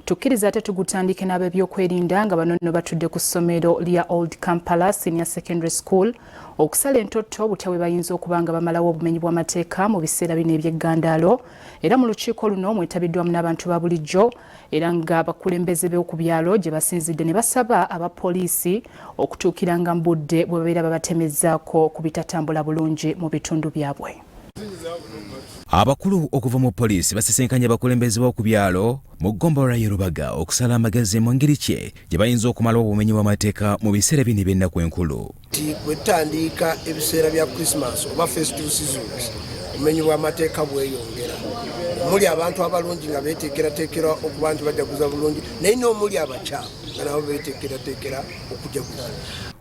Tukkiriza ate tugutandike n'ab'ebyokwerinda nga bano nno batudde ku ssomero lya Old Kampala Senior Secondary School okusala entotto butya bwe bayinza okuba nga bamalawo obumenyi bw'amateeka mu biseera bino eby'eggandaalo. Era mu lukiiko luno mwetabiddwamu n'abantu ba bulijjo era nga abakulembeze b'oku byalo gye basinzidde ne basaba aba poliisi okutuukiranga mu budde bwe babeera babatemezzaako ku bitatambula bulungi mu bitundu byabwe. Abakulu okuva mu poliisi basisinkanye abakulembeze b'oku byalo mu ggombolola y'e Lubaga okusala amagezi mu ngeri ki gye bayinza okumalawo obumenyi bw'amateeka mu biseera bino eby'ennaku enkulu. Nti bwe tutandika ebiseera bya Christmas oba festive seasons, obumenyi bw'amateeka bweyongera, omuli abantu abalungi nga beeteekerateekera okuba nti bajaguza bulungi, naye n'omuli abakyamu nga nabo beeteekerateekera okujaguza.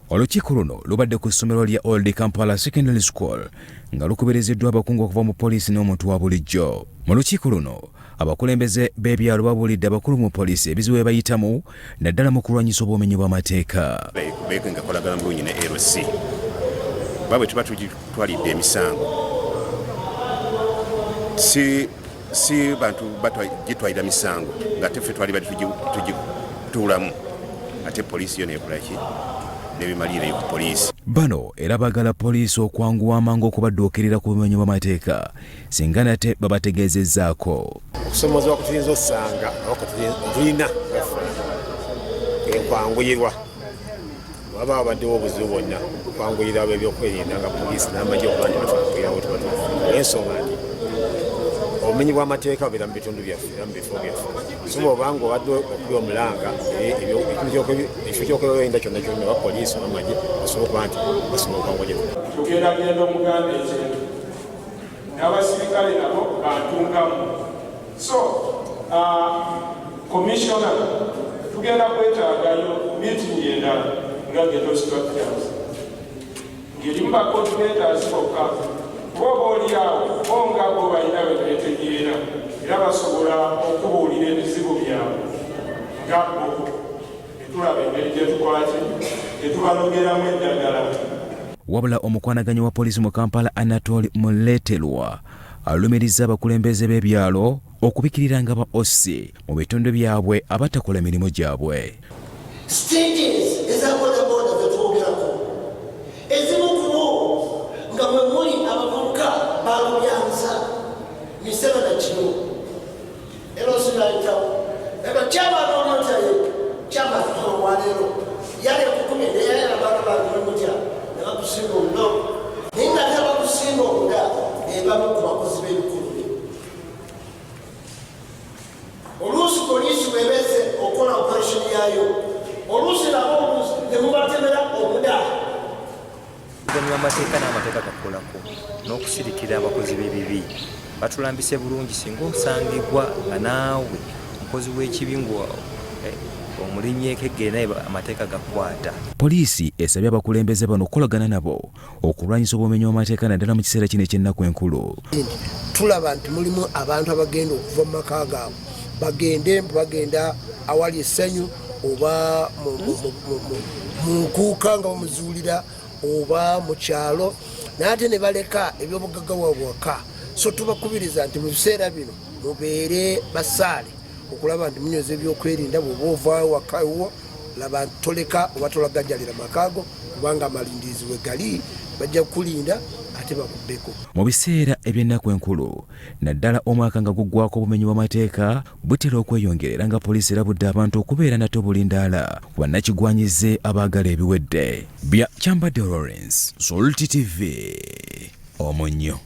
Olukiiko luno lubadde ku ssomero lya Old Kampala Secondary School nga lukubiriziddwa abakungu okuva mu poliisi n'omuntu wa bulijjo. Mu lukiiko luno, abakulembeze b'ebyalo babuulidde abakulu mu poliisi ebizibu bye bayitamu naddala mu kulwanyisa obumenyi bw'amateeka. Beeko nga kolagana bulungi ne LC ba bwe tuba tugitwalidde emisango si si bantu batwagitwalira misango nga teffe twali bali tugituulamu ate poliisi yo nekolaki nebimalira ku poliisi. Bano era bagala poliisi okwanguwa amangu okubadduukirira ku bumenyi bw'amateeka singa nate babategeezezzaako. Okusomoozebwa kwe tuyinza osanga oba kwe tulina kwe kwanguyirwa waba wabaddewo obuzibu bwonna okwanguyira ab'ebyokwerinda nga poliisi n'amagye okuba nti batwanguyirawo tuba olw'ensonga nti obumenyi bw'amateeka bubeera mu bitundu byaffe era mu bifo byaffe so bw'obanga obadde okuba omulanga ekifo ky'okwerinda kyonna kyonna oba poliisi oba amagye basobola okuba nti basobola okwanguyirwa. Tugendagenda omuganda ekintu n'abasirikale nabo bantungamu so commissioner tugenda kwetaagayo meeting endala nga ghetto structures ng'erimu ba coordinators bokka kuba oba oli awo bo nga bo balina be beetegeera era basobola okubuulira ebizibu byabwe nga bo netulaba engeri gyetukolaki gyetubalogeramu eddagala. Wabula omukwanaganya wa poliisi mu Kampala Anatoli Muleterwa alumirizza abakulembeze b'ebyalo okubikiriranga ba OC mu bitundu byabwe abatakola mirimu gyabwe. Stages eza bodaboda zetwogerako ezimu ku bo nga mwe muli abavubuka balubyanza misana na kiro era osinayitawo eba chairman olyotaye chairman olwaleero yali ekukumi naye abaana bange mutya ne bakusinga obudo naye nga ate abakusinga obuda bebamu ku bakozi b'ebikulu. Oluusi poliisi bwebeze okukola operation yaayo oluusi nabo oluusi ne mubatemera obuda. Obumenyi bw'amateeka n'amateeka gakukolako n'okusirikira abakozi b'ebibi. Batulambise bulungi singa osangibwa nga naawe omukozi w'ekibi nga omulinnyeeko eggere naye amateeka gakukwata. Poliisi esabye abakulembeze bano okukolagana nabo okulwanyisa obumenyi bw'amateeka naddala mu kiseera kino eky'ennaku enkulu. Tulaba nti mulimu abantu abagenda okuva mu maka gaabwe bagende mbu bagenda awali essanyu oba mu nkuuka nga bamuzuulira oba mu kyalo naye ate ne baleka ebyobugagga bwabwe waka. So tubakubiriza nti mu biseera bino mubeere basaale okulaba nti munyweza ebyokwerinda. Bw'oba ovaayo waka ewuwo laba nti toleka oba tolagajjalira maka go kubanga amalindirizi we gali bajja kukulinda ate bakubbeko. Mu biseera eby'ennaku enkulu naddala omwaka nga guggwako obumenyi bw'amateeka butera okweyongera era nga poliisi erabudde abantu okubeera nate obulindaala ku bannakigwanyizi abaagala ebiwedde. Bya Kyambadde Lawrence, Salt TV, Omunnyo.